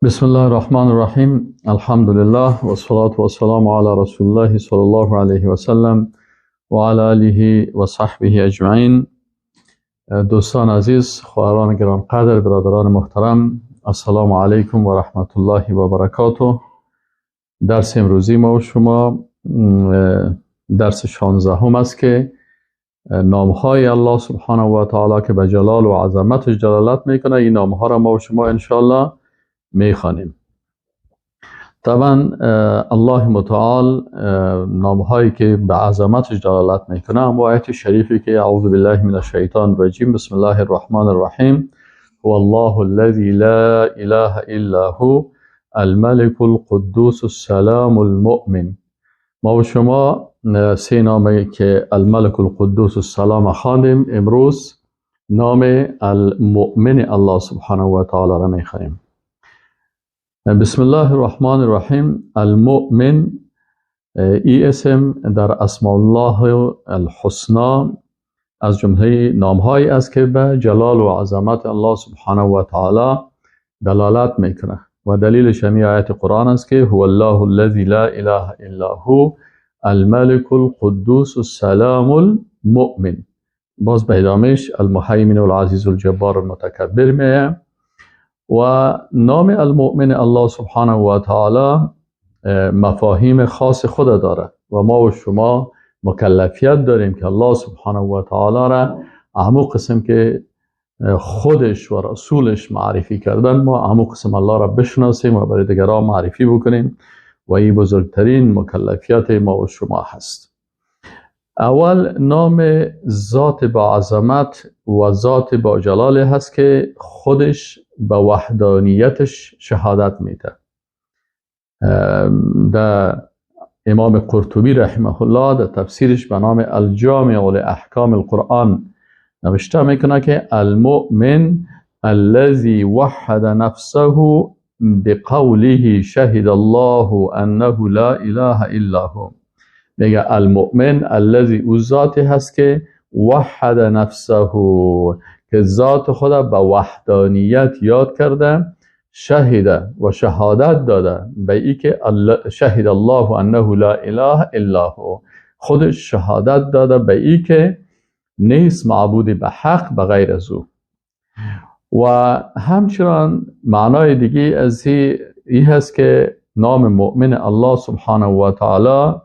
بسم الله الرحمن الرحیم. الحمدلله و الصلاة و السلام علی رسول الله صلی الله علیه و سلم و علی آله و صحبه اجمعین. دوستان عزیز، خواهران گرانقدر، برادران محترم، السلام علیکم و رحمت الله و برکاته. درس امروزی ما و شما درس 16 است که نامهای الله سبحانه و تعالی که به جلال و عظمتش دلالت میکنه، این نامها را ما و شما انشاءالله میخوانیم. طبعا الله متعال نامهایی که به عظمتش دلالت میکنه، هم آیت شریفی که اعوذ بالله من الشیطان الرجیم، بسم الله الرحمن الرحیم، هو الله الذی لا اله الا هو الملك القدوس السلام المؤمن. ما و شما سه نامه که الملک القدوس السلام خواندیم، امروز نام المؤمن الله سبحانه و تعالی را میخوانیم. بسم الله الرحمن الرحیم. المؤمن ای اسم در اسماء الله الحسنا از جمله نامهایی است که به جلال و عظمت الله سبحانه و تعالی دلالت میکنه و دلیلش همی آیت قرآن است که هو الله الذی لا اله الا هو الملك القدوس السلام المؤمن. باز به ادامهش المهیمن العزیز الجبار المتکبر میه. و نام المؤمن الله سبحانه و تعالی مفاهیم خاص خود داره و ما و شما مکلفیت داریم که الله سبحانه و تعالی را همو قسم که خودش و رسولش معرفی کردن، ما همو قسم الله را بشناسیم و برای دیگران معرفی بکنیم و این بزرگترین مکلفیت ما و شما هست. اول نام ذات با عظمت و ذات با جلال هست که خودش به وحدانیتش شهادت میده. در امام قرطبی رحمه الله در تفسیرش به نام الجامع لاحکام القرآن نوشته میکنه که المؤمن الذي وحد نفسه بقوله شهد الله انه لا اله الا هو. میگه المؤمن الذي او ذاتی هست که وحد نفسه، که ذات خود به وحدانیت یاد کرده، شهد و شهادت داده به ای که شهد الله انه لا اله الا هو، خودش شهادت داده به ای که نیست معبود به حق به غیر از او. و همچنان معنای دیگه از ای هست که نام مؤمن الله سبحانه و تعالی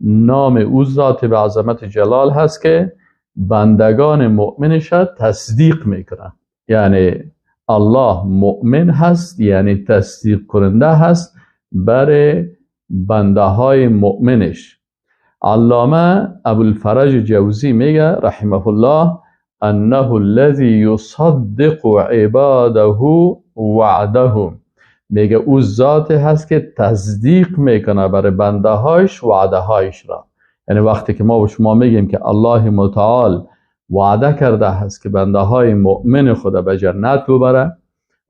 نام او ذات به عظمت جلال هست که بندگان مؤمنش تصدیق میکنه. یعنی الله مؤمن هست، یعنی تصدیق کننده هست برای بنده های مؤمنش. علامه ابوالفرج جوزی میگه رحمه الله انه الذی یصدق عباده وعده. میگه او ذات هست که تصدیق میکنه برای بنده هایش وعده هایش را. یعنی وقتی که ما به شما میگیم که الله متعال وعده کرده هست که بنده های مؤمن خود به جنت ببره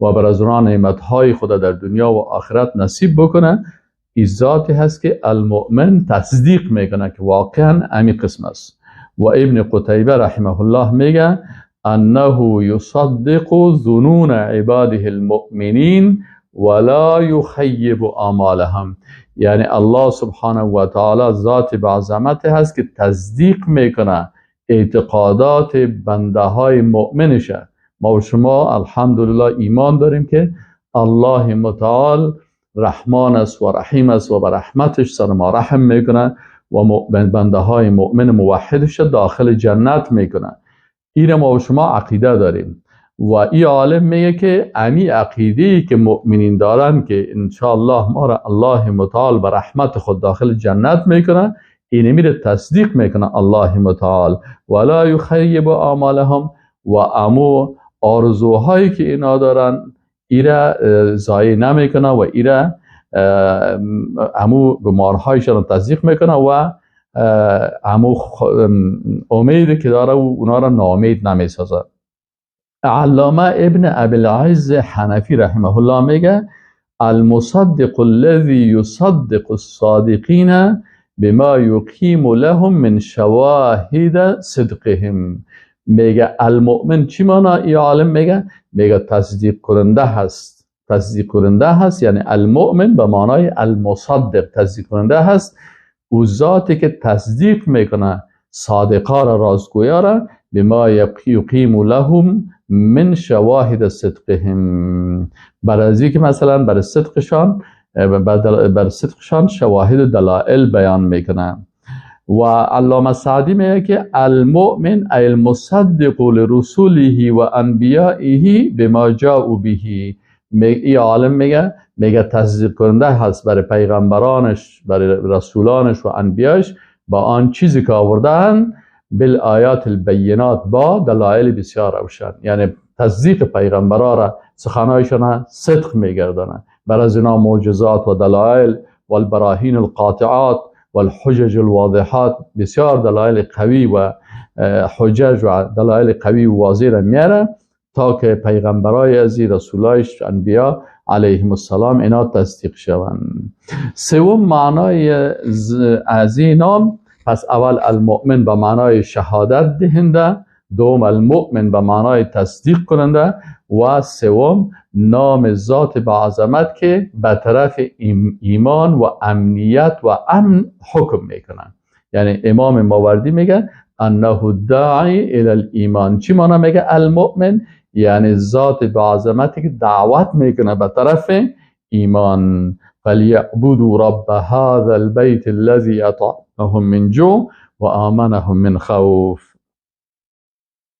و بر از اونها نعمت های خود در دنیا و آخرت نصیب بکنه، این ذاتی هست که المؤمن تصدیق میکنه که واقعا امی قسم است. و ابن قتیبه رحمه الله میگه انه یصدق ظنون عباده المؤمنین ولا یخیب آمالهم. یعنی الله سبحانه و تعالی ذات به عظمت هست که تصدیق میکنه اعتقادات بنده های مؤمنشه. ما و شما الحمدلله ایمان داریم که الله متعال رحمان است و رحیم است و به رحمتش سر ما رحم میکنه و بنده های مؤمن موحدش داخل جنت میکنه. این ما و شما عقیده داریم و این عالم میگه که امی عقیده‌ای که مؤمنین دارن که انشاءالله ما را الله متعال به رحمت خود داخل جنت میکنه، این میره تصدیق میکنه الله متعال ولا یخیب آمالهم، و امو آرزوهایی که اینا دارن ایره ضایع نمیکنه و ایره امو گمارهایش را تصدیق میکنه و امو امید که داره و اونا را ناامید نمیسازه. علامه ابن ابی العز حنفی رحمه الله میگه المصدق الذي يصدق الصادقین بما يقيم لهم من شواهد صدقهم. میگه المؤمن چی معنا؟ ای عالم میگه تصدیق کننده هست، تصدیق کننده هست، یعنی المؤمن به معنای المصدق، تصدیق کننده هست، او ذاتی که تصدیق میکنه صادقا را، رازگویا را، بما یقیم لهم من شواهد صدقهم، برای که مثلا بر صدقشان شواهد و دلائل بیان میکنه. و علامه سعدی میگه که المؤمن ای المصدق لرسوله و انبیائه بما جاءوا به. ای عالم میگه تصدیق کننده هست برای پیغمبرانش، برای رسولانش و انبیاش با آن چیزی که آوردن، بالآیات البینات، با دلایل بسیار روشن، یعنی تصدیق پیغمبران را، سخنایشان صدق میگردانه، بر از اینا معجزات و دلایل و البراهین القاطعات و الحجج الواضحات، بسیار دلایل قوی و حجج و دلایل قوی و واضح را میاره تا که پیغمبرای ازی، رسولایش، انبیا علیهم السلام اینا تصدیق شوند. سوم معنای از این نام، پس اول المؤمن به معنای شهادت دهنده، دوم المؤمن به معنای تصدیق کننده، و سوم نام ذات با عظمت که به طرف ایمان و امنیت و امن حکم میکنن. یعنی امام ماوردی میگه انه داعی الی الایمان. چی معنی میگه المؤمن؟ یعنی ذات با عظمتی که دعوت میکنه به طرف ایمان. فلیعبدوا رب هذا البیت الذی اطعمهم من جوع و آمنهم من خوف.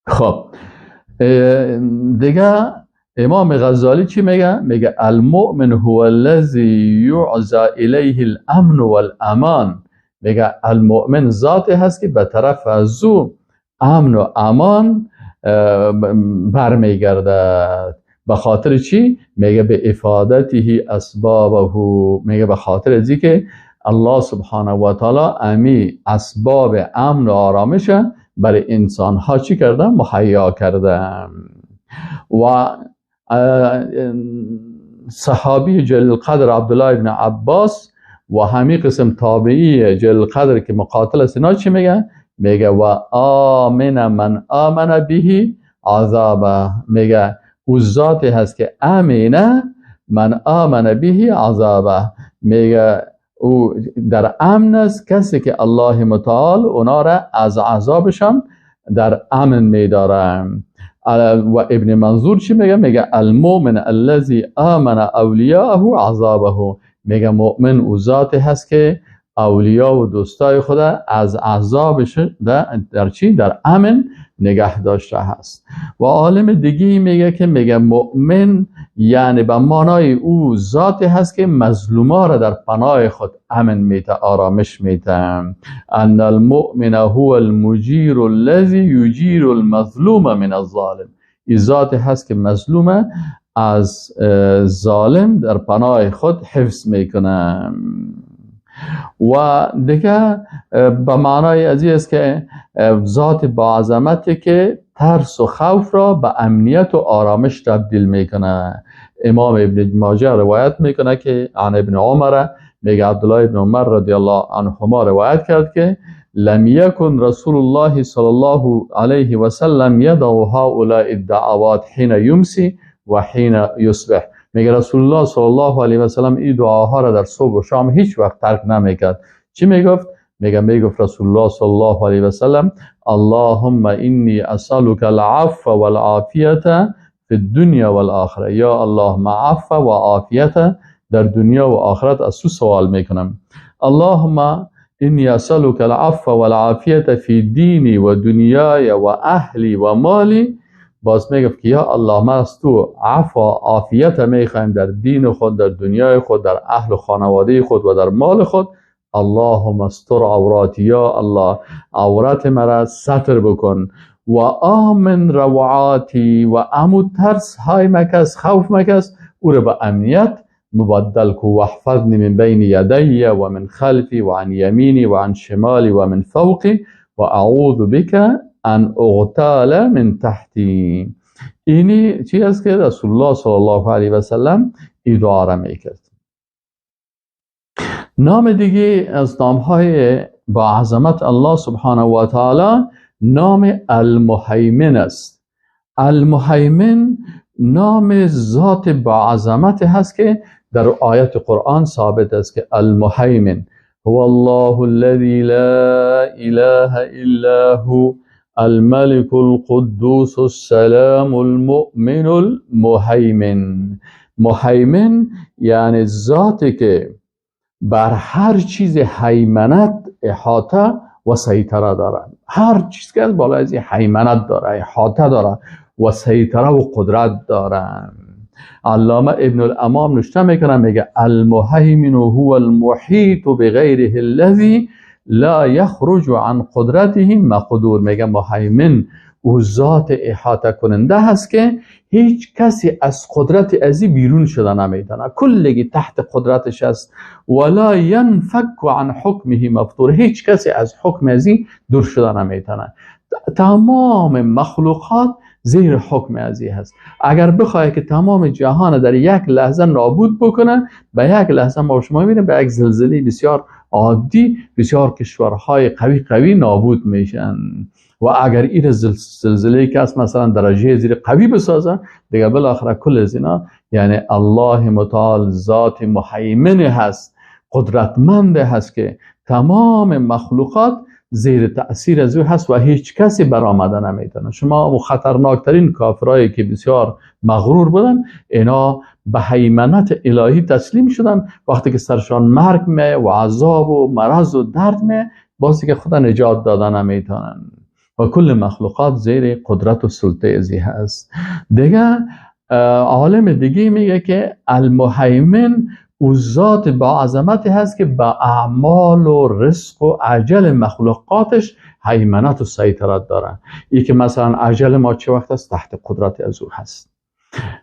خب دیگه امام غزالی چی میگه؟ میگه المؤمن هو الذی یعزى الیه الامن والامان. میگه المؤمن ذاتی هست که به طرف از او امن و امان برمیگردد. به خاطر چی؟ میگه به افادته اسبابه، میگه به خاطر از که الله سبحانه و تعالی امی اسباب امن و آرامش برای انسان ها چی کرده؟ مهیا کرده. و صحابی جلیل القدر عبدالله ابن عباس و همین قسم تابعی جلیل القدر که مقاتل است، اینا چی میگه؟ میگه و آمن من آمن به عذابه. میگه او ذاتی هست که امینه من آمن به عذابه، میگه او در امن است کسی که الله متعال اونا را از عذابشان در امن میداره. و ابن منظور چی میگه؟ میگه المؤمن الذی آمن اولیاءه عذابه. میگه مؤمن او ذاتی هست که اولیا و دوستای خدا از عذابش در چی؟ در امن نگه داشته هست. و عالم دیگه میگه که میگه مؤمن یعنی به معنای او ذاتی هست که مظلوما را در پناه خود امن میته، آرامش میته. ان المؤمن هو المجیر الذی یجیر المظلوم من الظالم. این ذاتی هست که مظلوم از ظالم در پناه خود حفظ میکنه. و دیگه به معنای از این است که ذات با عظمتی که ترس و خوف را به امنیت و آرامش تبدیل میکنه. امام ابن ماجه روایت میکنه که عن ابن عمر، میگه عبدالله ابن عمر رضی الله عنهما روایت کرد که لم یکن رسول الله صلی الله علیه و سلم یدع هؤلاء الدعوات حین یمسی و حین یصبح. میگه رسول الله صلی الله علیه و سلم این دعاها را در صبح و شام هیچ وقت ترک نمیکرد. چی میگفت؟ میگفت رسول الله صلی الله علیه و سلم اللهم انی اسألک العفو والعافیة فی الدنیا والآخرة. یا الله ما عفو و عافیت در دنیا و آخرت از تو سوال میکنم. اللهم انی اسألک العفو والعافیة فی دینی و دنیای و اهلی و مالی. باز میگفت که یا الله ما از تو عفو و عافیت میخوایم در دین خود، در دنیای خود، در اهل و خانواده خود و در مال خود. اللهم استر عوراتی، یا الله عورت مرا ستر بکن. و آمن روعاتی، و امو ترس های مکس، خوف مکس، او را به امنیت مبدل کو. واحفظنی من بین یدی و من خلفی و عن یمینی و عن شمالی و من فوقی و اعوذ بک ان اغتال من تحتی. اینی چی است که رسول الله صلی الله علیه و سلم این دعا را میکرد. نام دیگه از نامهای با عظمت الله سبحانه و تعالی نام المهیمن است. المهیمن نام ذات با عظمت هست که در آیت قرآن ثابت است که المهیمن هو الله الذي لا اله الا هو الملك القدوس السلام المؤمن المهیمن. مهیمن یعنی ذاتی که بر هر چیز هیمنت، احاطه و سیطره داره. هر چیز که از بالای از هیمنت داره، احاطه داره و سیطره و قدرت داره. علامه ابن الامام نوشته میکنه، میگه المهیمن هو المحیط بغیره الذی لا یخرج عن قدرته مقدور. میگه مهیمن او ذات احاطه کننده هست که هیچ کسی از قدرت ازی بیرون شده نمیتونه، کلگی تحت قدرتش است. ولا ینفک عن حکمه مفطور، هیچ کسی از حکم ازی دور شده نمیتونه. تمام مخلوقات زیر حکم ازی هست. اگر بخواد که تمام جهان در یک لحظه نابود بکنه، به یک لحظه ما شما میبینیم به یک زلزله بسیار عادی بسیار کشورهای قوی قوی نابود میشن. و اگر این زلزله که است مثلا درجه زیر قوی بسازه دیگه، بالاخره کل از اینا، یعنی الله متعال ذات مهیمن هست، قدرتمند هست که تمام مخلوقات زیر تأثیر از او هست و هیچ کسی برآمده نمیتونه. شما خطرناکترین کافرایی که بسیار مغرور بودن، اینا به هیمنت الهی تسلیم شدن. وقتی که سرشان مرگ می و عذاب و مرض و درد می، بازی که خدا نجات دادن نمیتونن و کل مخلوقات زیر قدرت و سلطه ازی هست. دیگه عالم دیگه میگه که المهیمن او ذات با عظمتی هست که با اعمال و رزق و عجل مخلوقاتش هیمنت و سیطرت داره. ای که مثلا عجل ما چه وقت است، تحت قدرت از او هست.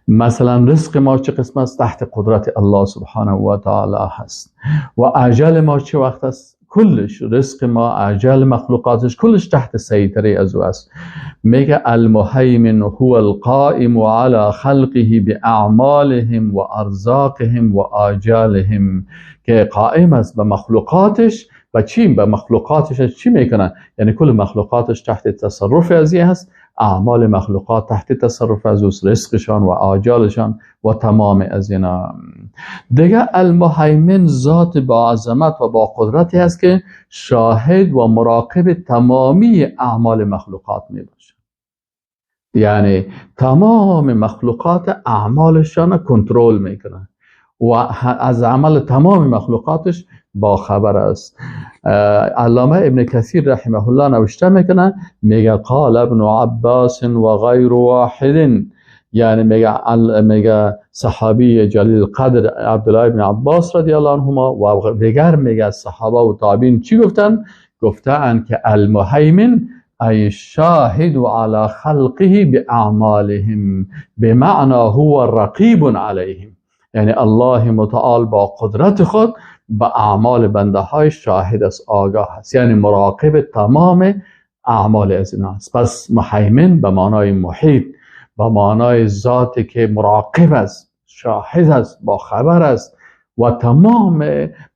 مثلا رزق ما چه قسم است، تحت قدرت الله سبحانه و تعالی هست. و عجل ما چه وقت است، کلش رزق ما، عجل مخلوقاتش، کلش تحت سیطره از او است. میگه المهیمن هو القائم على خلقه باعمالهم و ارزاقهم و آجالهم، که قائم است به مخلوقاتش و چی؟ به مخلوقاتش چی میکنه؟ یعنی کل مخلوقاتش تحت تصرف از هست، اعمال مخلوقات تحت تصرف از اوست، رزقشان و آجالشان و تمام از اینا. دیگه المهیمن ذات با عظمت و با قدرتی هست که شاهد و مراقب تمامی اعمال مخلوقات می باشه. یعنی تمام مخلوقات اعمالشان کنترل میکنه و از عمل تمام مخلوقاتش با خبر است. علامه ابن کثیر رحمه الله نوشته میکنه، میگه قال ابن عباس و غیر واحد، یعنی میگه صحابی جلیل قدر عبدالله ابن عباس رضی الله عنهما و دیگر میگه صحابه و تابعین چی گفتن؟ گفتن که المهیمن ای شاهد على خلقه باعمالهم بمعنى هو رقیب علیهم، یعنی الله متعال با قدرت خود به اعمال بنده های شاهد است، آگاه است، یعنی مراقب تمام اعمال از اینا است. پس مهیمن به معنای محیط، به معنای ذاتی که مراقب است، شاهد است، با خبر است و تمام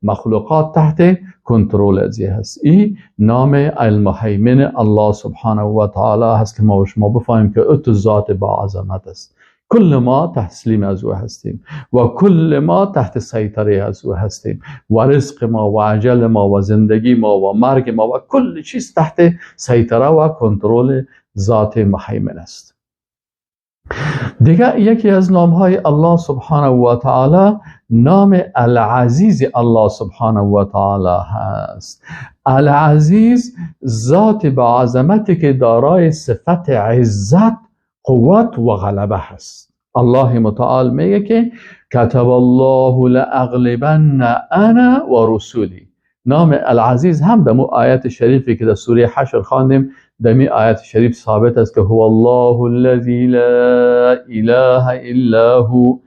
مخلوقات تحت کنترل ازی هست. این نام المهیمن الله سبحانه و تعالی هست که ما و شما بفهمیم که او ذات با عظمت است. کل ما تسلیم از او هستیم و کل ما تحت سیطره از او هستیم و رزق ما و عجل ما و زندگی ما و مرگ ما و کل چیز تحت سیطره و کنترل ذات مهیمن است. دیگه یکی از نامهای الله سبحانه و تعالی نام العزیز الله سبحانه و تعالی هست. العزیز ذات با عظمتی که دارای صفت عزت، قوت و غلبه هست. الله متعال میگه که کتب الله لأغلبن انا و رسولی. نام العزیز هم دمو آیت شریفی که در سوره حشر خواندیم، دمی آیت شریف ثابت است که هو الله الذی لا اله الا هو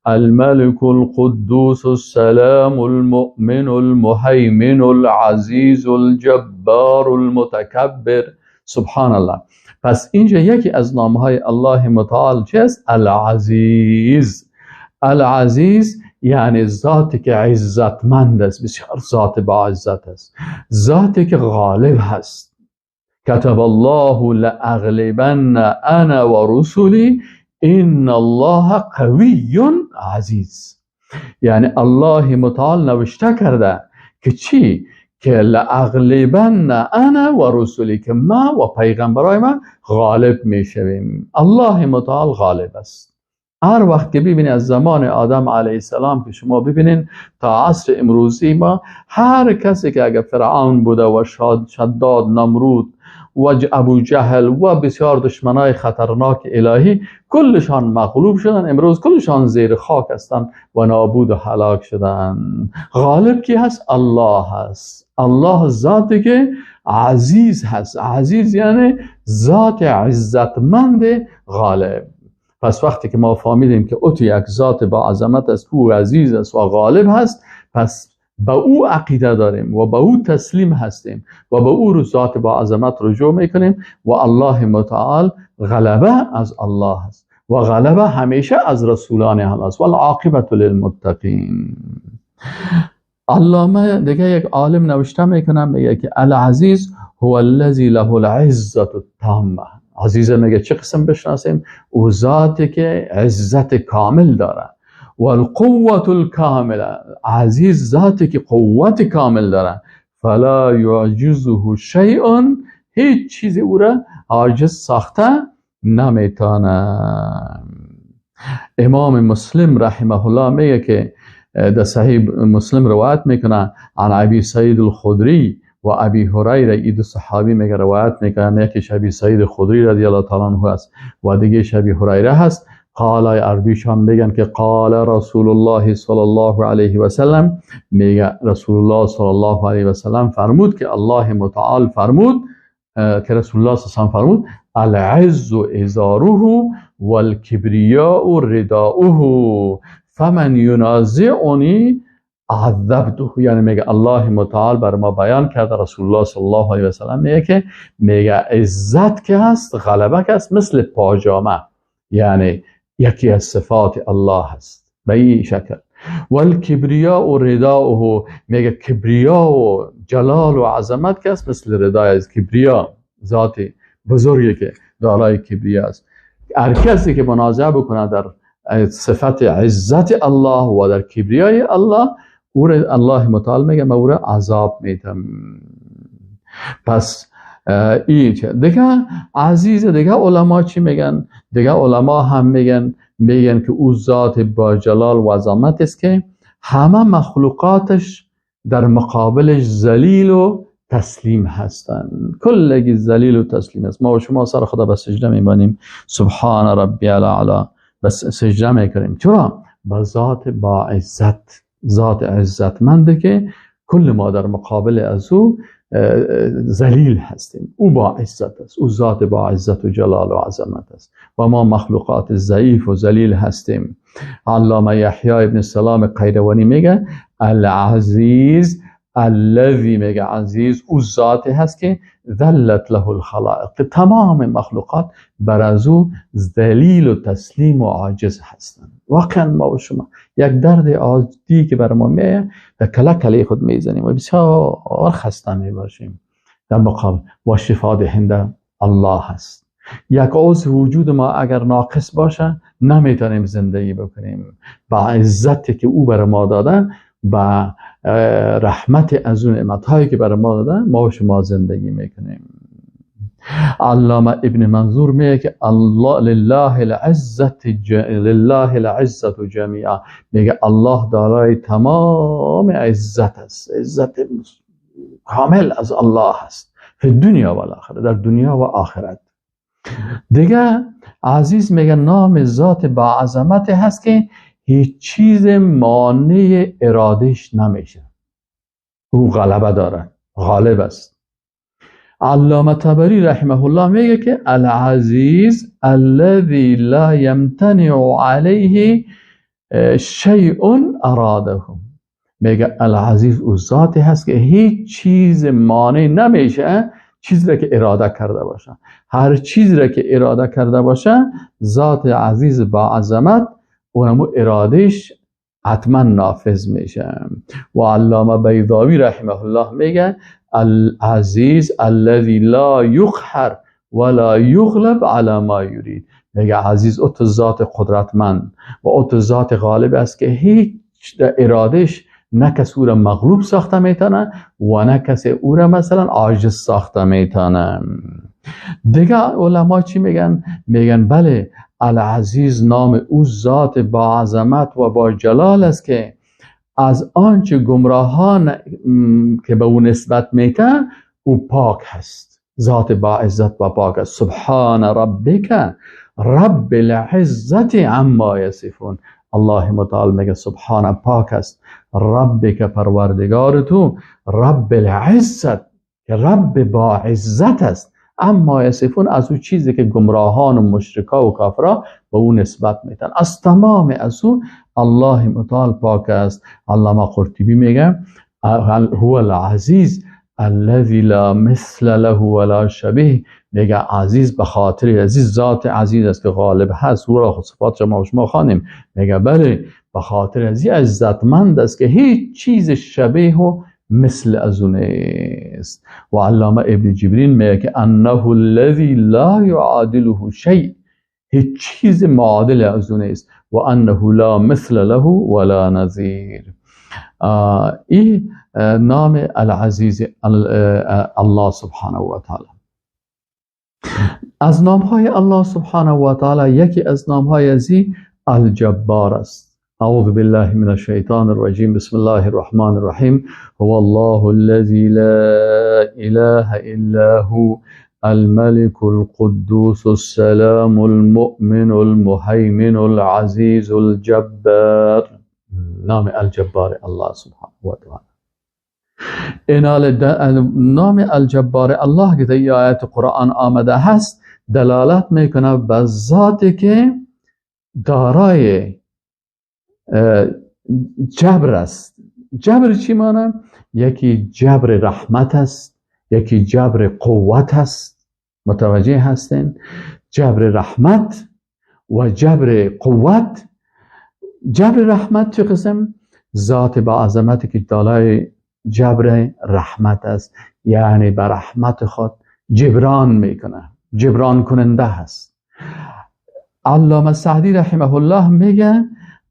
الملك القدوس السلام المؤمن المهیمن العزیز الجبار المتکبر. سبحان الله. پس اینجا یکی از نامهای الله متعال چه است؟ العزیز. العزیز یعنی ذاتی که عزتمند است، بسیار ذات با عزت است، ذاتی که غالب هست. کتب الله لأغلبن انا و رسولی. ان الله قوی عزیز. یعنی الله متعال نوشته کرده که چی؟ که لاغلبن انا و رسولی، که ما و پیغمبرای ما غالب میشویم. الله متعال غالب است. هر وقت که ببینید از زمان آدم علیه السلام که شما ببینین تا عصر امروزی ما، هر کسی که اگر فرعون بوده و شداد، نمرود و ابو جهل و بسیار دشمنای خطرناک الهی، کلشان مغلوب شدن، امروز کلشان زیر خاک هستند و نابود و هلاک شدن. غالب کی هست؟ الله هست. الله ذاتی که عزیز هست. عزیز یعنی ذات عزتمند غالب. پس وقتی که ما فهمیدیم که او یک ذات با عظمت است، او عزیز است و غالب هست، پس به او عقیده داریم و به او تسلیم هستیم و به او ذات با عظمت رجوع میکنیم و الله متعال غلبه از الله است و غلبه همیشه از رسولان الله است. والعاقبة للمتقین. علامه دیگه یک عالم نوشته میکنه، میگه که العزیز هو الذی له العزة التامه. عزیز میگه چه قسم بشناسیم؟ او ذاتی که عزت کامل داره. والقوة الكاملة، عزیز ذاتی که قوت کامل داره. فلا يعجزه شیء، هیچ چیزی او را عاجز ساخته نمیتونه. امام مسلم رحمه الله میگه که در صحیح مسلم روایت میکنه عن ابی سعید الخدری و ابی هریره، این دو صحابی میگه روایت میکنن، یکیش ابی سعید خدری رضی الله تعالی عنه است و دیگه ابی هریره هست. قال، اردویشان میگن که قال رسول الله صلی الله علیه و سلم، میگه رسول الله صلی الله علیه و سلم فرمود که الله متعال فرمود که رسول الله صلی الله علیه و سلم فرمود العز ازاره والکبریاء رداؤه فمن ینازعنی عذبته. یعنی میگه الله متعال بر ما بیان کرده، رسول الله صلی الله علیه و سلم میگه که میگه عزت که هست، غلبه که هست، مثل پاجامه، یعنی یکی از صفات الله هست به این شکل. والکبریاء رداؤه، میگه کبریا و جلال و عظمت که هست مثل ردای از کبریا، ذات بزرگی که دارای کبریا است. هر کسی که منازعه بکنه در صفت عزت الله و در کبریای الله، او را الله متعال میگه من او را عذاب میدم. پس این دیگه عزیز، دیگه علما چی میگن؟ دیگه علما هم میگن که او ذات با جلال و عظمت است که همه مخلوقاتش در مقابلش ذلیل و تسلیم هستند. کلگی ذلیل و تسلیم است. ما و شما سر خدا به سجده میبانیم، سبحان ربی الاعلی، بس سجده میکنیم. چرا؟ با ذات با عزت، ذات عزتمنده که کل ما در مقابل از او ذلیل هستیم. او با عزت است، او ذات با عزت و جلال و عظمت است و ما مخلوقات ضعیف و ذلیل هستیم. علامه یحیی ابن سلام قیروانی میگه العزیز الذی، میگه عزیز او ذاتی هست که ذلت له الخلائق، که تمام مخلوقات بر از او ذلیل و تسلیم و عاجز هستند. واقعا ما و شما یک درد عادی که بر ما میه در کله کله خود میزنیم و بسیار خسته میباشیم، در مقابل و شفا دهنده الله هست. یک عضو وجود ما اگر ناقص باشه نمیتونیم زندگی بکنیم. با عزتی که او بر ما داده، با رحمت از اون نعمت‌هایی که بر ما داده، ما و شما زندگی میکنیم. علامه ابن منظور میگه که الله لله العزت لله العزت جمیعا، میگه الله دارای تمام عزت است، عزت کامل از الله است، فی دنیا و آخرت، در دنیا و آخرت. دیگه عزیز میگه نام ذات با عظمت هست که هیچ چیز مانع ارادهش نمیشه، او غلبه داره، غالب است. علامه طبری رحمه الله میگه که العزیز الذی لا یمتنع علیه شیء اراده، میگه العزیز او ذاتی هست که هیچ چیز مانع نمیشه چیزی را که اراده کرده باشه. هر چیزی را که اراده کرده باشه، ذات عزیز با عظمت اونمو ارادهش حتما نافذ میشه. و علامه بیضاوی رحمه الله میگه العزیز الذی لا یقهر ولا یغلب علی ما یرید، میگه عزیز او تو ذات قدرتمند و او تو ذات غالب است که هیچ در ارادش نه کس او را مغلوب ساخته میتونه و نه کسی او را مثلا عاجز ساخته میتونه. دیگه علما چی میگن؟ میگن بله، العزیز نام او ذات با عظمت و با جلال است که از آنچه گمراهان که به او نسبت میتن او پاک هست، ذات با عزت و پاک است. سبحان ربک رب العزت عما یصفون. الله متعال میگه سبحان پاک است، ربک پروردگار تو، رب العزت که رب با عزت است، اما یصفون از او چیزی که گمراهان و مشرکا و کافرا به او نسبت میتن، از تمام از او الله متعال پاک است. علامه قرطبی میگه هو العزیز الذی لا مثل له ولا شبیه. میگه عزیز به خاطر عزیز ذات عزیز است که غالب هست، او را صفات شما و شما خوانیم. میگه بله، به خاطر عزیز عزتمند است که هیچ چیز شبیه و مثل از او نیست. و علامه ابن جبرین میگه که انه الذی لا یعادله شیء، هیچ چیز معادل از او نیست، و انه لا مثل له ولا نظیر. این نام العزیز الله سبحانه و تعالی. از نامهای الله سبحانه و تعالی یکی از نامهای ازی الجبار است. اعوذ بالله من الشیطان الرجیم، بسم الله الرحمن الرحیم. هو الله الذی لا اله الا هو الملك القدوس السلام المؤمن المهیمن العزیز الجبار. نام الجبار الله سبحانه و تعالی. نام الجبار الله که در آیت قرآن آمده هست دلالت میکنه به ذاتی که دارای جبر است. جبر چی معنی؟ یکی جبر رحمت است، یکی جبر قوت است. متوجه هستین؟ جبر رحمت و جبر قوت. جبر رحمت چه قسم؟ ذات با عظمتی که دارای جبر رحمت است، یعنی به رحمت خود جبران میکنه، جبران کننده هست. علامه سعدی رحمه الله میگه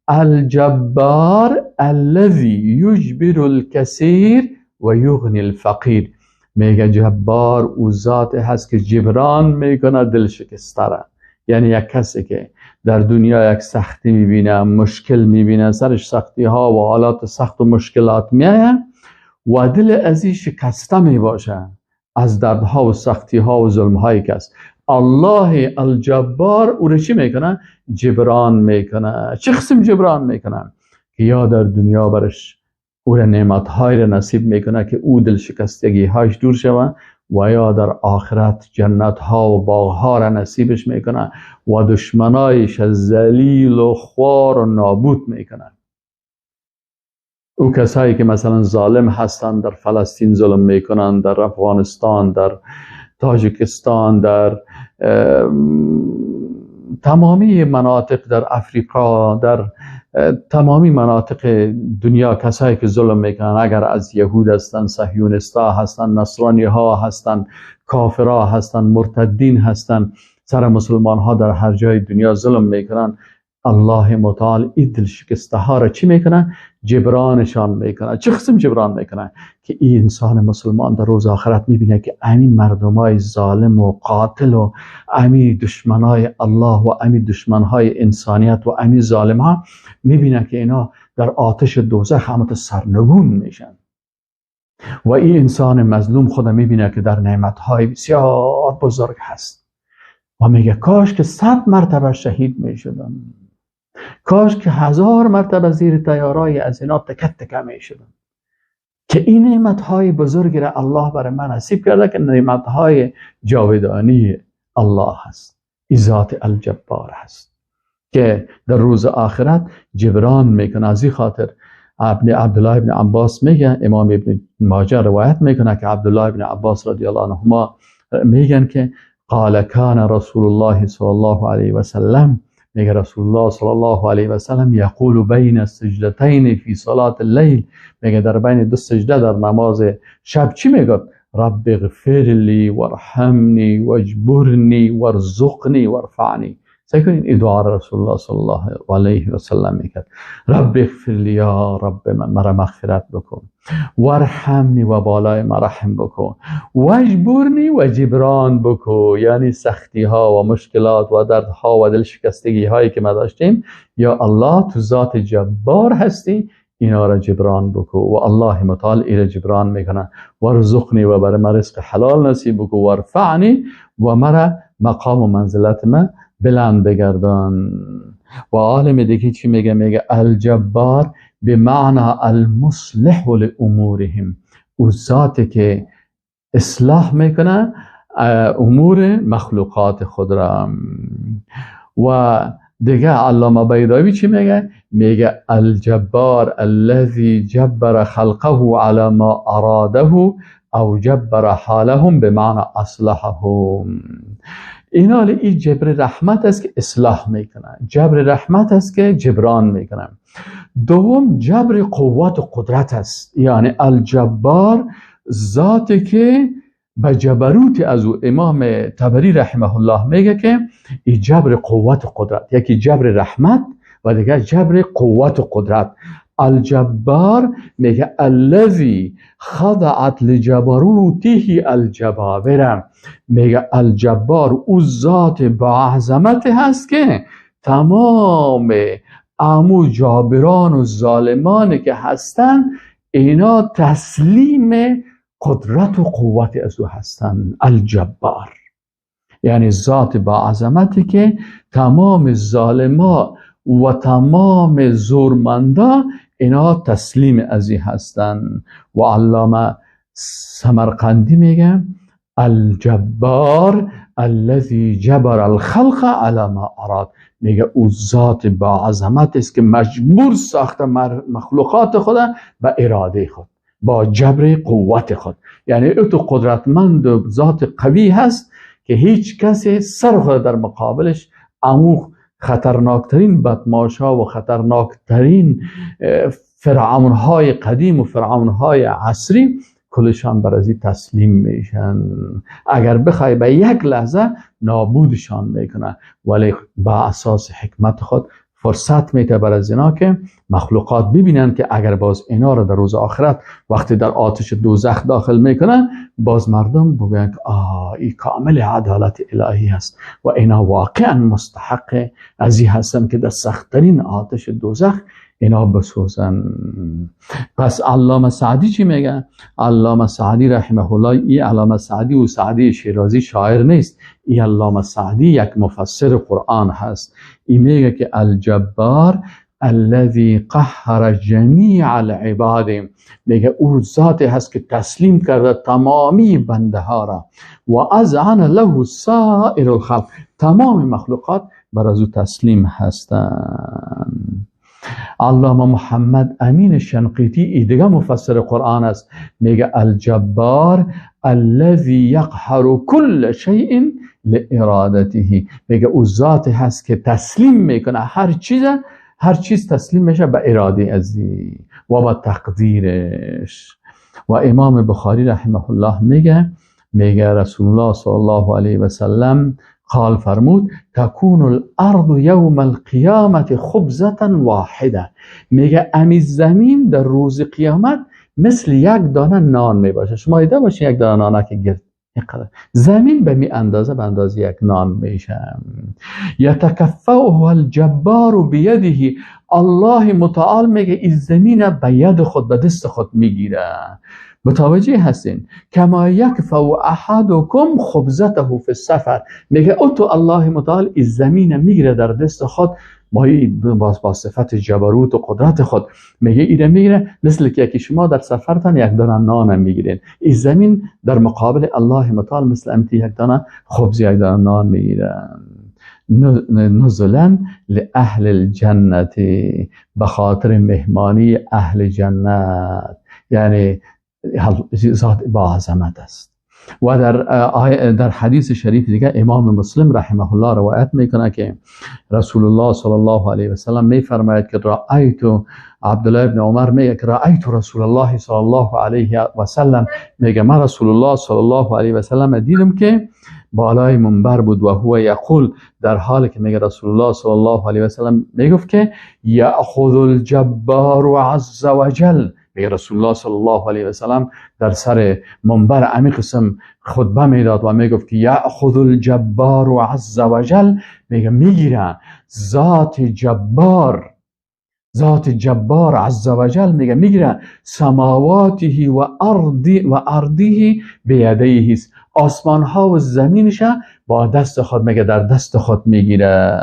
الجبار الذی یجبر الکثیر و یغنی الفقیر. میگه جبار او ذات هست که جبران میکنه دل شکسته را. یعنی یک کسی که در دنیا یک سختی میبینه، مشکل میبینه، سرش سختی ها و حالات سخت و مشکلات میایه و دل ازی شکسته میباشه از دردها و سختی ها و ظلم هایی که است، الله الجبار او رو چی میکنه؟ جبران میکنه. چه قسم جبران میکنه؟ که یا در دنیا برش او را نعمت های را نصیب میکنه که او دل شکستگی هایش دور شوه، و یا در آخرت جنت ها و باغ ها را نصیبش میکنه و دشمنایش ذلیل و خوار و نابود میکنه. او کسایی که مثلا ظالم هستند، در فلسطین ظلم میکنن، در افغانستان، در تاجیکستان، در تمامی مناطق، در افریقا، در تمامی مناطق دنیا کسایی که ظلم میکنن، اگر از یهود هستن، صهیونیستا هستن، نصرانی ها هستن، کافرها هستن، مرتدین هستن، سر مسلمان ها در هر جای دنیا ظلم میکنن، الله متعال این دل شکسته ها را چی میکنه؟ جبرانشان میکنه. چه قسم جبران میکنه؟ که این انسان مسلمان در روز آخرت میبینه که امین مردمای ظالم و قاتل و امین دشمنای الله و امین دشمنهای انسانیت و امین ظالم ها، میبینه که اینا در آتش دوزخ همت سرنگون میشن و این انسان مظلوم خود میبینه که در نعمتهای بسیار بزرگ هست و میگه کاش که 100 مرتبه شهید میشدم، کاش که 1000 مرتبه زیر تیارای از اینا تکه تکه می شدم، که این نعمتهای بزرگ را الله برای من نصیب کرده که نعمتهای جاودانی الله هست. این ذات الجبار هست که در روز آخرت جبران میکنه. از این خاطر ابن عبدالله ابن عباس میگه، امام ابن ماجه روایت میکنه که عبدالله ابن عباس رضی الله عنهما میگن که قال کان رسول الله صلی الله علیه و سلم، میگه رسول الله صلی الله علیه و سلم یقول بین السجدتین فی صلاة اللیل، میگه در بین دو سجده در نماز شب چی میگه؟ رب اغفر لی وارحمنی واجبرنی وارزقنی وارفعنی. سعی کنین این دعا را رسول الله صلی الله علیه و سلم میکرد: رب اغفر لی، یا رب من مرا مغفرت بکن، وارحمنی و بالای ما رحم بکن، واجبرنی و جبران بکن. یعنی سختی ها و مشکلات و دردها و دلشکستگی هایی که ما داشتیم، یا الله تو ذات جبار هستی، اینا را جبران بکن. و الله متعال ایرا جبران میکنه. وارزقنی و برای ما رزق حلال نصیب بکن، وارفعنی و مرا مقام و منزلت ما بلند بگردان. و عالم دیگه چی میگه؟ میگه الجبار به معنی المصلح لامورهم، او ذاتی که اصلاح میکنه امور مخلوقات خود را. و دیگه علامه بیضاوی چی میگه؟ میگه الجبار الذي جبر خلقه على ما اراده او جبر حالهم به معنی اصلحهم. اینا این جبر رحمت است که اصلاح میکنه، جبر رحمت است که جبران میکنه. دوم جبر قوت و قدرت است، یعنی الجبار ذاتی که به جبروت از او. امام طبری رحمه الله میگه که این جبر قوت و قدرت، یکی جبر رحمت و دیگه جبر قوت و قدرت. الجبار میگه الذی خضعت لجبروته الجبابره، میگه الجبار او ذات با عظمت هست که تمام امو جابران و ظالمان که هستن اینا تسلیم قدرت و قوت از او هستن. الجبار یعنی ذات با عظمتی که تمام ظالما و تمام زورمندا اینا تسلیم از این هستن. و علامه سمرقندی میگه الجبار الذي جبر الخلق على ما اراد، میگه او ذات با عظمت است که مجبور ساخته مخلوقات خود به اراده خود، با جبر قوت خود. یعنی او تو قدرتمند و ذات قوی هست که هیچ کسی سر خود در مقابلش، امو خطرناکترین بدماشا و خطرناکترین فرعونهای قدیم و فرعونهای عصری کلشان بر ازی تسلیم میشن. اگر بخوای به یک لحظه نابودشان میکنه، ولی با اساس حکمت خود فرصت میده بر از اینا که مخلوقات ببینن که اگر باز اینا را در روز آخرت وقتی در آتش دوزخ داخل میکنن، باز مردم بگن که این کامل عدالت الهی هست و اینا واقعا مستحق از این هستن که در سختترین آتش دوزخ اینا بسوزن. پس علامه سعدی چی میگه؟ علامه سعدی رحمه الله، ای علامه سعدی و سعدی شیرازی شاعر نیست، ای علامه سعدی یک مفسر قرآن هست. ای میگه که الجبار الذي قهر جمیع العباد، میگه او ذات هست که تسلیم کرده تمامی بنده ها را، و اذعن له سائر الخلق، تمام مخلوقات بر از او تسلیم هستند. علامه محمد امین شنقیطی ای دیگه مفسر قرآن است، میگه الجبار الذي یقهر كل شیء لارادته، میگه او ذات هست که تسلیم میکنه هر چیز، هر چیز تسلیم میشه به اراده ازی و با تقدیرش. و امام بخاری رحمه الله میگه رسول الله صلی الله علیه و سلم قال فرمود تکون الارض یوم القیامت خبزة واحده، میگه امی زمین در روز قیامت مثل یک دانه نان میباشه. شما دیده باشین یک دانه نانه که گرد اینقدر زمین به می اندازه به اندازه یک نان میشه. یتکفعه الجبار بیده، الله متعال میگه این زمین به ید خود، به دست خود میگیره. متوجه هستین؟ کما یکفع احدکم خبزته فی السفر، میگه او تو الله متعال این زمین میگیره در دست خود با صفت جبروت و قدرت خود، میگه ایره میگیره مثل که یکی شما در سفرتان یک دانه نان میگیرین، این زمین در مقابل الله متعال مثل امتی یک دانه خبز، یک دانه نان میگیره. نزلا لأهل الجنة، به خاطر مهمانی اهل جنت، یعنی ذات با عظمت است. و در حدیث شریف دیگه امام مسلم رحمه الله روایت میکنه که رسول الله صلی الله علیه و سلم میفرماید که رأیت، عبدالله ابن عمر میگه که رأیت رسول الله صلی الله علیه و سلم، میگه من رسول الله صلی الله علیه و سلم دیدم که بالای منبر بود و هو یقول، در حالی که میگه رسول الله صلی الله علیه و سلم میگفت که یأخذ الجبار عز وجل. میگه رسول الله صلی الله علیه و سلم در سر منبر امی قسم خطبه میداد و میگفت که یأخذ الجبار عز وجل، میگه میگیره ذات جبار، ذات جبار عز وجل میگه میگیره سماواته و ارضی و ارضه بیدیه، آسمان ها و زمینش با دست خود، میگه در دست خود میگیره.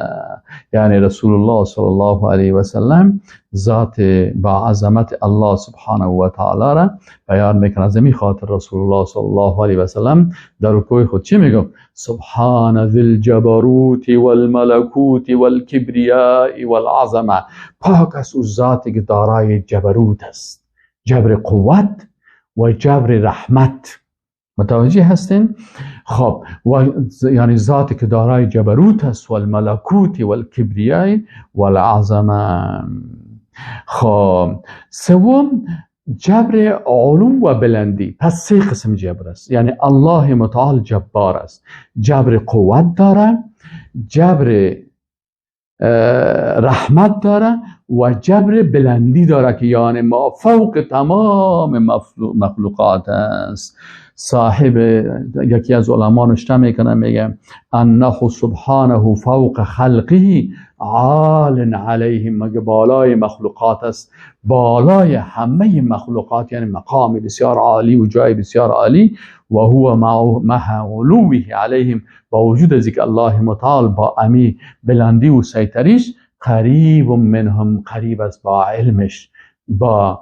یعنی رسول الله صلی الله علیه و سلم ذات با عظمت الله سبحانه و تعالی را بیان میکنه. از این خاطر رسول الله صلی الله علیه و سلم در رکوع خود چی میگفت؟ سبحان ذی الجبروت والملکوت والکبریاء والعظمه. پاک است او ذاتی که دارای جبروت است، جبر قوت و جبر رحمت. متوجه هستین؟ خب و یعنی ذاتی که دارای جبروت است و الملکوت و الکبریاء و العظمه. خب سوم جبر علو و بلندی. پس سه قسم جبر است، یعنی الله متعال جبار است، جبر قوت داره، جبر رحمت داره و جبر بلندی داره که یعنی ما فوق تمام مخلوقات است. صاحب یکی از علما نوشته میکنه، میگه انه سبحانه فوق خلقه عال علیهم، مگه بالای مخلوقات است، بالای همه مخلوقات، یعنی مقام بسیار عالی و جای بسیار عالی. و هو مع علوه علیهم، با وجود از اینکه الله متعال با امی بلندی و سیطریش قریب منهم، قریب است با علمش، با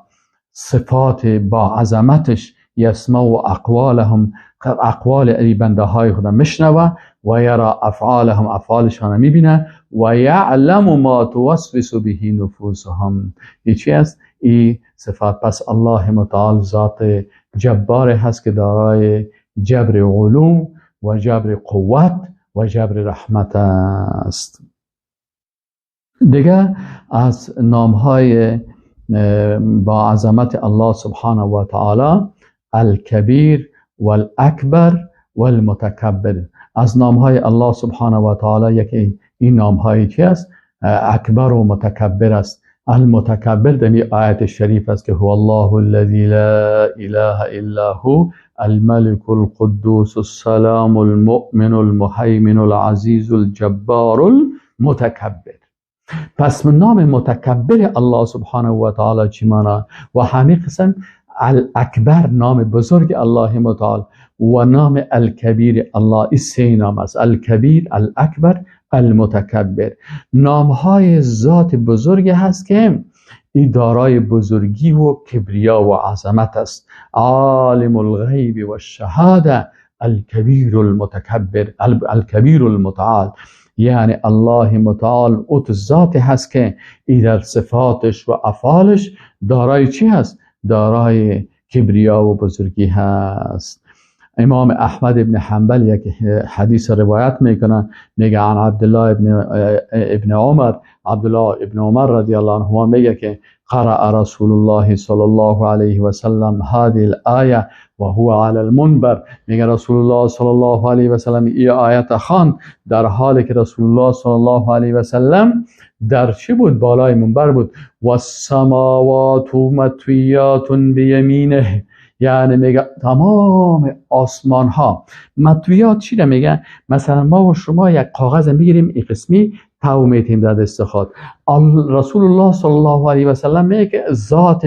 صفات، با عظمتش. یسمع اقوالهم، اقوال ای بنده های خدا مشنوه، و یرا افعالهم، افعالشان میبینه، و یعلم ما توسوس به نفوسهم. این چی است؟ این صفات. پس الله متعال ذات جبار هست که دارای جبر علو و جبر قوت و جبر رحمت است. دیگه از نامهای با عظمت الله سبحانه و تعالی الکبیر والاکبر والمتکبر. از نامهای الله سبحانه و تعالی یکی این نامهایی چی است؟ اکبر و متکبر است. المتکبر در این آیت شریف است که هو الله الذی لا اله الا هو الملك القدوس السلام المؤمن المهیمن العزیز الجبار المتکبر. پس نام متکبر الله سبحانه و تعالی چی مانا؟ و همین قسم الاکبر نام بزرگ الله متعال و نام الکبیر الله، این سه نام است: الکبیر، الاکبر، المتکبر. نامهای ذات بزرگ هست که این دارای بزرگی و کبریا و عظمت است. عالم الغیب و الشهاده الکبیر المتکبر الکبیر المتعال. یعنی الله متعال اوت ذات هست که ای در صفاتش و افعالش دارای چی هست؟ دارای کبریا و بزرگی هست. امام احمد ابن حنبل یک حدیث روایت میکنه، میگه عن عبدالله ابن عمر، عبدالله ابن عمر رضی الله عنهما میگه که قرأ رسول الله صلی الله علیه و سلم هذه الآیه و هو علی المنبر. میگه رسول الله صلی الله علیه و سلم این آیت خواند در حالی که رسول الله صلی الله علیه و سلم در چی بود؟ بالای منبر بود. و السماوات مطویات بیمینه، یعنی میگه تمام آسمان ها مطویات. چی رو میگه؟ مثلا ما و شما یک کاغذ میگیریم این قسمی تو میتیم در دست خود. رسول الله صلی الله علیه و سلم میگه که ذات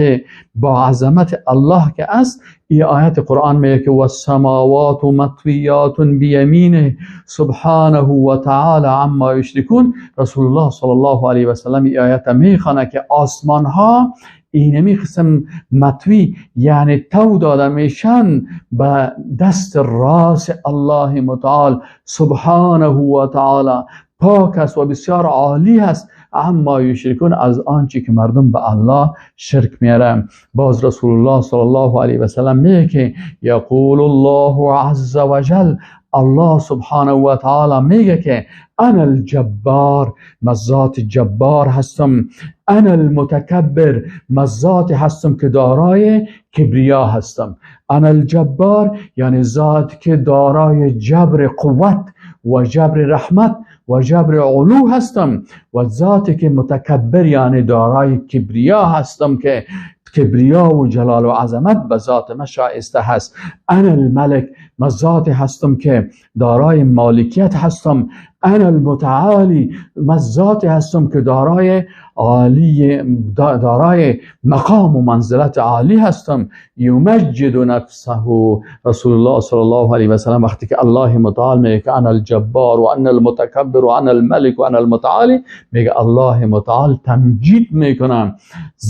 با عظمت الله که است، این آیت قرآن میگه که والسماوات مطویات بیمینه سبحانه و تعالی عما یشرکون. رسول الله صلی الله علیه و سلم این آیت میخوانه که آسمان ها اینمی قسم مطوی، یعنی تو داده میشن به دست راست الله متعال سبحانه و تعالی، پاک است و بسیار عالی است، اما یشرکون، از آنچه که مردم به الله شرک میارن. باز رسول الله صلی الله علیه و سلم میگه که یقول الله عز وجل الله سبحانه و تعالی میگه که انا الجبار، من ذات جبار هستم، انا المتکبر، من ذات هستم که دارای کبریا هستم. انا الجبار یعنی ذات که دارای جبر قوت و جبر رحمت و جبر علو هستم، و ذاتی که متکبر یعنی دارای کبریا هستم که کبریا و جلال و عظمت به ذات ما شایسته هست. انا الملک، من ذاتی هستم که دارای مالکیت هستم. انا المتعالی، من ذاتی هستم که دارای عالی، دارای مقام و منزلت عالی هستم. یمجد نفسه، رسول الله صلی الله علیه و سلم وقتی که الله متعال میگه که انا الجبار و انا المتکبر و انا الملک و انا المتعالی، میگه الله متعال تمجید میکنه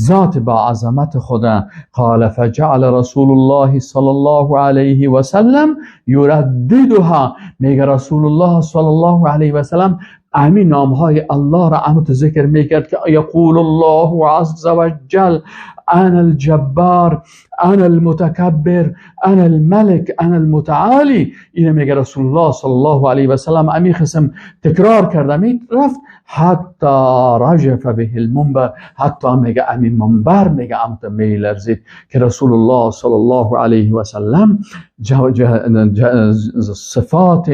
ذات با عظمت خدا. قال فجعل رسول الله صلی الله علیه و سلم یرددها، میگه رسول الله صلی الله علیه و سلم همین نامهای الله را همون ذکر میکرد که یقول الله عز وجل انا الجبار انا المتکبر انا الملک انا المتعالی. اینو میگه رسول الله صلی الله علیه و سلم همین قسم تکرار کرد، می رفت حتی رجف به المنبر، حتی میگه همین منبر میگه همون میلرزید که رسول الله صلی الله علیه و سلم صفات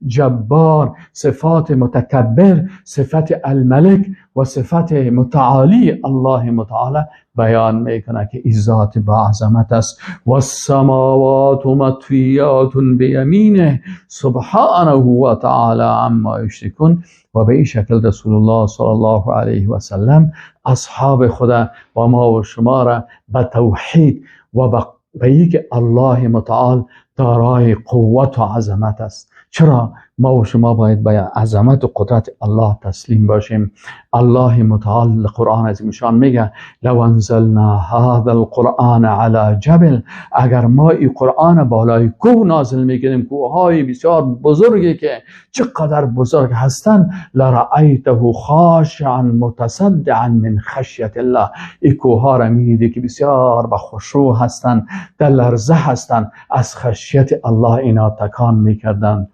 جبار، صفات متکبر، صفت الملک و صفت متعالی الله متعالی بیان میکنه که این ذات با عظمت است. و السماوات مطویات بیمینه سبحانه و تعالی عما یشرکون. و به این شکل رسول الله صلی الله علیه و سلم اصحاب خدا و ما و شما را به توحید و به اینکه الله متعال دارای قوت و عظمت است. چرا ما و شما باید به عظمت و قدرت الله تسلیم باشیم؟ الله متعال قرآن عظیم شان میگه لو انزلنا هذا القرآن على جبل، اگر ما این قرآن بالای کوه نازل میکنیم، کوههای بسیار بزرگی که چقدر بزرگ هستند، لرأیته خاشعا متصدعا من خشیت الله، این کوهها را میدیدی که بسیار به خشوع هستند، در لرزه هستند، از خشیت الله اینا تکان میکردند.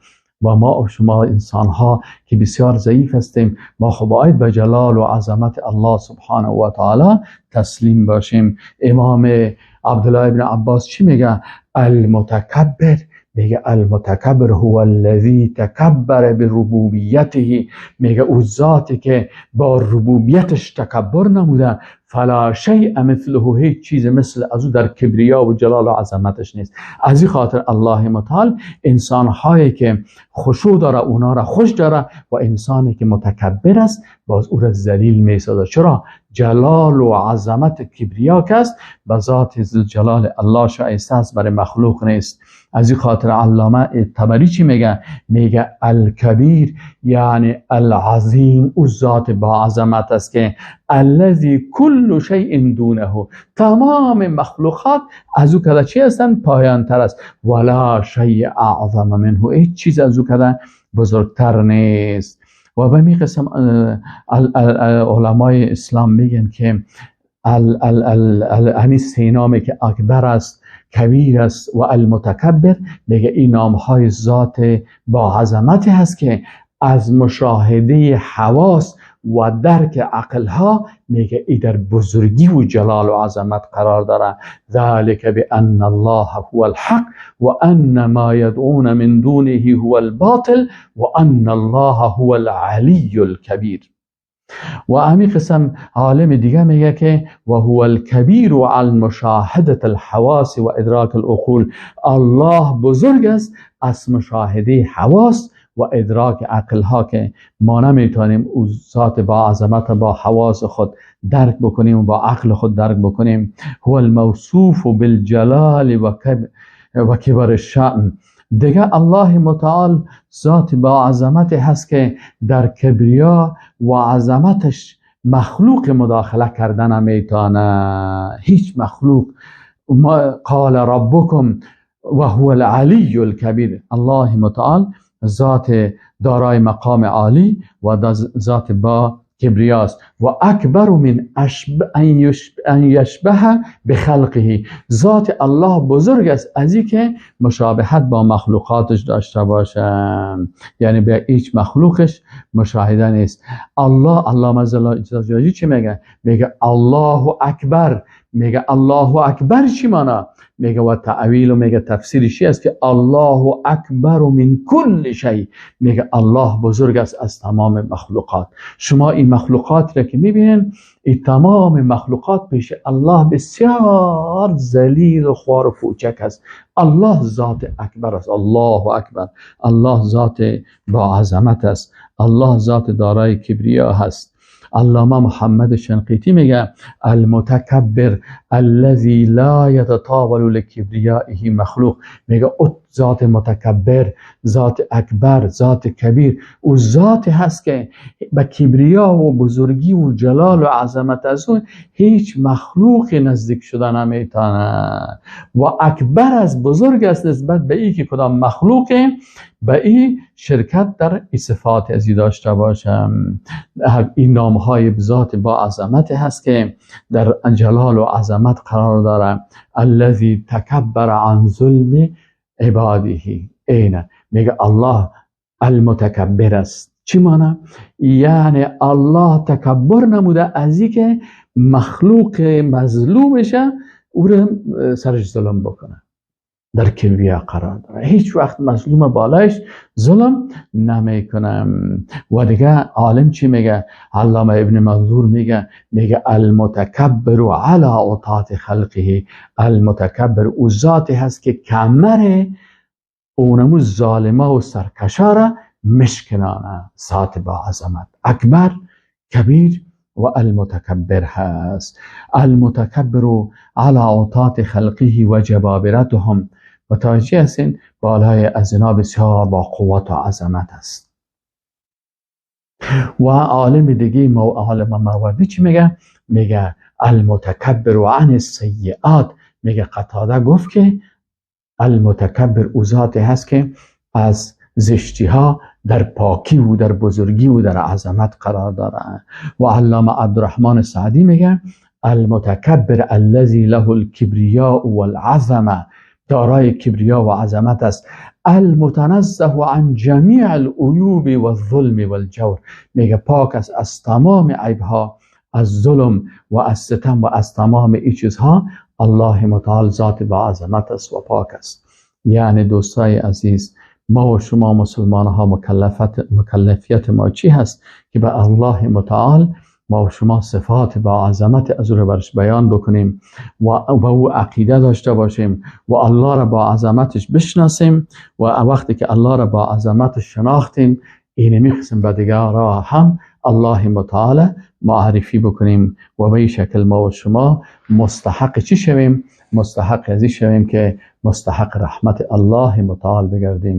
و ما و شما انسان ها که بسیار ضعیف هستیم، ما خب باید به جلال و عظمت الله سبحانه و تعالی تسلیم باشیم. امام عبدالله ابن عباس چی میگه؟ المتکبر، میگه المتکبر هو الذی تکبر بربوبیته، میگه او ذاتی که با ربوبیتش تکبر نموده، فلا شیء مثله، هیچ چیز مثل از او در کبریا و جلال و عظمتش نیست. از این خاطر الله متعال انسان هایی که خشوع داره اونا را خوش داره و انسانی که متکبر است باز او را ذلیل میسازه. چرا؟ جلال و عظمت کبریا که است به ذات جلال الله شایسته است، برای مخلوق نیست. از این خاطر علامه طبری چی میگه؟ میگه الکبیر یعنی العظیم، او ذات با عظمت است که الذی کل شیء دونه، تمام مخلوقات از او کده چی هستند؟ پایان تر است. ولا شیء اعظم منه، هیچ چیز از او کده بزرگتر نیست. و به می قسم علمای اسلام میگن که همین سه نامی که اکبر است، کبیر است و المتکبر، میگه این نامهای ذات با عظمتی هست که از مشاهده حواس و درک عقلها میگه ای در بزرگی و جلال و عظمت قرار داره. ذلك بأن الله هو الحق وأن ما يدعون من دونه هو الباطل وأن الله هو العلی الكبیر. و همین قسم عالم دیگه میگه که و هو الکبیر علی مشاهده الحواس و ادراک العقول، الله بزرگ است از مشاهده حواس و ادراک عقل ها که ما نمیتونیم او ذات با عظمت با حواس خود درک بکنیم و با عقل خود درک بکنیم. هو الموصوف بالجلال و کبر الشأن. دیگه الله متعال ذات با عظمت هست که در کبریا و عظمتش مخلوق مداخله کردن نمیتونه، هیچ مخلوق. قال ربکم و هو العلی الکبیر، الله متعال ذات دارای مقام عالی و ذات با کبریاست. و اکبر من ان یشبه بخلقه، ذات الله بزرگ است از اینکه مشابهت با مخلوقاتش داشته باشه، یعنی به هیچ مخلوقش مشاهده نیست. الله علامه زجاجی چی میگه؟ میگه الله اکبر. میگه الله اکبر چی معنا؟ میگه و تأویل و میگه تفسیرش است که الله اکبر من کل شیء، میگه الله بزرگ است از تمام مخلوقات. شما این مخلوقات را که میبینین، این تمام مخلوقات پیش الله بسیار ذلیل و خوار و کوچک است. الله ذات اکبر است، الله اکبر. الله ذات با عظمت است، الله ذات دارای کبریا هست. علامه محمد شنقیطی میگه المتکبر الذی لا یتطاول لکبریائه مخلوق، میگه او ذات متکبر، ذات اکبر، ذات کبیر، او ذات هست که به کبریا و بزرگی و جلال و عظمت از اون هیچ مخلوق نزدیک شده نمیتونه و اکبر از بزرگ است نسبت به ای که کدام مخلوق به این شرکت در صفات ازی داشته باشم. این نام های ذات با عظمت هست که در جلال و عظمت قرار داره. الذی تکبر عن ظلم عباده، اینه میگه الله المتکبر است. چی معنی؟ یعنی الله تکبر نموده از این که مخلوق مظلومشه او رو سرش ظلم بکنه، در کبریا قرار داره، هیچ وقت مظلوم بالایش ظلم نمیکنه. و دیگه عالم چی میگه؟ علامه ابن منظور میگه، میگه المتکبر علی عطات خلقه، المتکبر او ذاتی هست که کمر اونمو ظالمه و سرکشا را مشکنانه، ذات با عظمت، اکبر، کبیر و المتکبر هست. المتکبر علی عطات خلقه و جبابرتهم، متوجه هستین؟ بالای از اینا بسیار با قوت و عظمت است. و عالم دیگه، عالم ماوردی چی میگه؟ میگه المتکبر عن السیئات. میگه قتاده گفت که المتکبر او ذاتی هست که از زشتی ها در پاکی و در بزرگی و در عظمت قرار داره. و علامه عبدالرحمن سعدی میگه المتکبر الذی له الکبریاء والعظمه، دارای کبریا و عظمت است. المتنزه عن جمیع العیوب والظلم والجور، میگه پاک است از تمام عیبها، از ظلم و از ستم و از تمام این چیزها. الله متعال ذات با عظمت است و پاک است. یعنی دوستای عزیز، ما و شما مسلمان ها مکلفیت ما چی هست؟ که به الله متعال ما و شما صفات با عظمت از او رو برش بیان بکنیم و با او عقیده داشته باشیم و الله را با عظمتش بشناسیم. و وقتی که الله را با عظمتش شناختیم، اینمی قسم به دیگران هم الله متعال معرفی بکنیم و به این شکل ما و شما مستحق چی شویم؟ مستحق از این شویم که مستحق رحمت الله متعال بگردیم.